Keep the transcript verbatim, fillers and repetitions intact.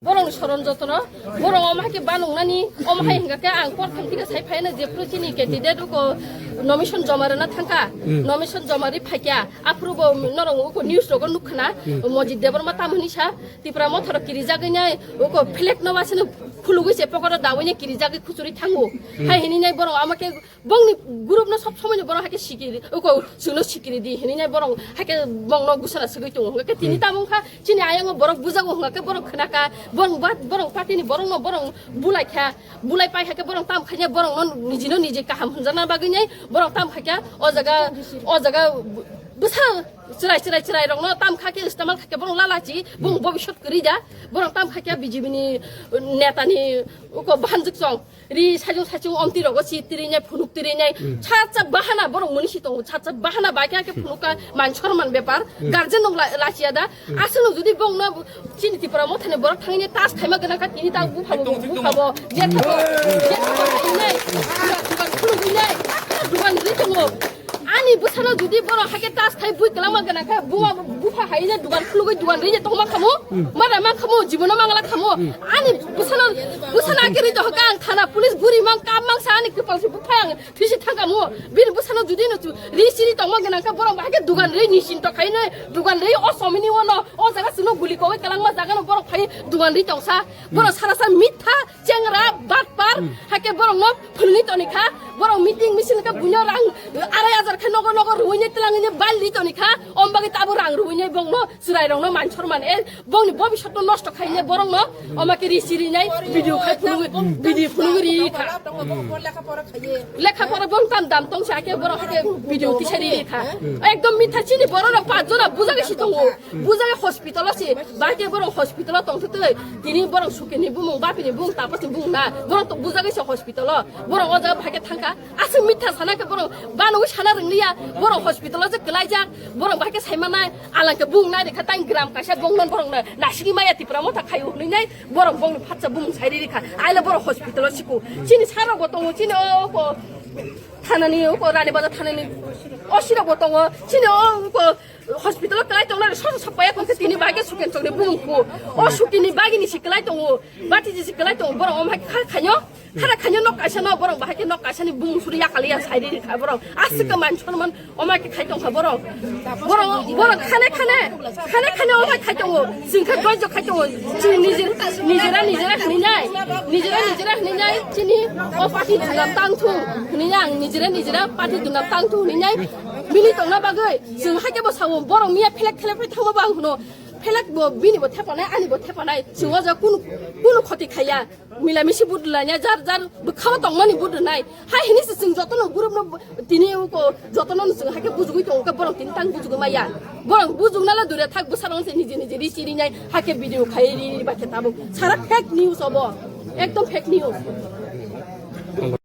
Borok ni soron jotono, borok omo hai khe banung nani, omo hai hingka khe ang portham thike sai phai na jephru chini candidate uko nomination joma rwna thangkha, nomination joma ri phaikya, aphuru bo norok uko news rogo nukkhana, Mojit Debbarma tam hwnwi sa, Tipra Motha rok kirijagwi nai, uko flag no wasino khulugwi se pokoro dawini kirijagwi khuchuri thango. Hai hini nai borok omo khe Bongni group no sob somoi no borok hai khe sikiri, uko chwngno sikiri di hinwi nai borok hai khe bongno gusana swgwi tongo. Hwnkhe tini tamo wngkha chini ayang o borok bujago hwnkhe borok khwnaka, borok ba, borok party ni borok no borok bulai kha, bulai pai hai khe borok tam khaina borok no niji no niji kaham hwnjakna bagwi nai borok tam khai kha o jaga, o jaga bwsa chwrai chwrai chwrai rok no tam kha khe istemal khai khe borok lalachi bong bobisot kwrwi da borok tam khai khe B J P ni neta ni uko bahanjwk chong. Ri sajung sajung omti rogo si tiri nai phunuk tiri nai. Cha cha bahana borok muni si tongo. Cha cha bahana bai khe phunuk ka man sorman bepar. Guardian nong la, lachiya da. Aswk nung judi bong no chini Tipra Motha ni borok thangni tas khaima gana kha tini ta bupha bo bupha bo je thabo je thabo hai nai. Dugan khulugwi nai. Dugan ri tongo. Ani bwsano judi borok hai khe tas khai bui kwlangma gana kha buma bupha hai je dugan khulugwi dugan ri je tongma khamu. Mada mang khamu jibono mangala khamu. Ani bwsano bwsano ake ri to kha ang thana police guri mang kam mang sa ani kwpal si buphai ang thisi thangkamu. Bini bwsano judi no chu ri siri tongma gana kha borok hai khe dugan ri ni sin to khai nai dugan ri o somini wono o jaga suno guli kogoi kwlangma jaga no borok khai dugan ri tongsa. Borok sara sa mitha Chengra, batpar, hake borok no phunui toni kha, borok meeting misil khe buino rang arai hajar khe nogo nogo ruine twlangine bali toni kha, om bagwi tabo rang ruine bong no chwrai rok no man sorman e bong ni bobisot no nosto khaine borok no oma khe ri siri nai video khai phunui video phunui ri kha. Lekha pora bong tam dam tong sa khe borok hake video kisa ri kha. Ekdom mitha chini borok rok pach jona buja khe si tongo. Bujaga hospital o si, bahai khe borok hospital o tongthok twi. Tini borok sukini bumung, bapini bumung, tapasni bumung na. Borok to bujaga se hospital o. Borok o jaga bahai khe thangkha. Aswk mitha sana khe borok banogwi sana rwngliya. Borok hospital o je kwlaijak. Borok bahai khe saimanai. Alang khe bumung nai rikha tang gram kaisa bongnon borok na. Nasigi maya Tipra Motha khaio hwnwi nai. Borok bongni phatsa bumung sai rikha. Aile borok hospital o siko. Chini sarok bo tongo, chini o, o, thanani, o, Rani Bazar thanani. O sirok bo tongo. Chini o, o, Hospital o kwlai tongnai sosa sokpaiya kok tini bagwi suken chokni bumung kho. O sukini bagwi ni si kwlai tongo. Bati ji si kwlai tongo. Borok omhai kha khayo. Khara khayo nok kaisa no borok bahai khe nok kaisa ni bumung suri yakali ya sairi ri kha borok. Aswk ka man chon man omhai khe khai tong kha borok. Borok borok khane khane khane khane omhai khai tongo. Jing kha doi jok khai tongo. Jing nijera nijera nijera hini nai. Nijera nijera hini nai. Chini o pati dunam tang thu. Hini nai ang nijera nijera pati dunam tang thu hini nai. Bini tongna bagwi. Chwng hai khe bo sao, borok miya phelek phelek phai thangma bo ang hwno, phelek bo bini bo thepanai, ani bo thepanai. Chwng o jaga kunu, kunu khoti khaiya. Mila misi budulanya, jar jar bwkhao tongmani budunai. Hai hini se chwng jotono group no tini uko jotono no chwng hai khe bujugwi tongo khe borok tini tang bujugwi maya. Borok bujukna le dure thak bwsarok se niji niji ri chiri nai hai khe video khai ri ri ba khe tabuk. Sara fake news obo. Ekdom fake news.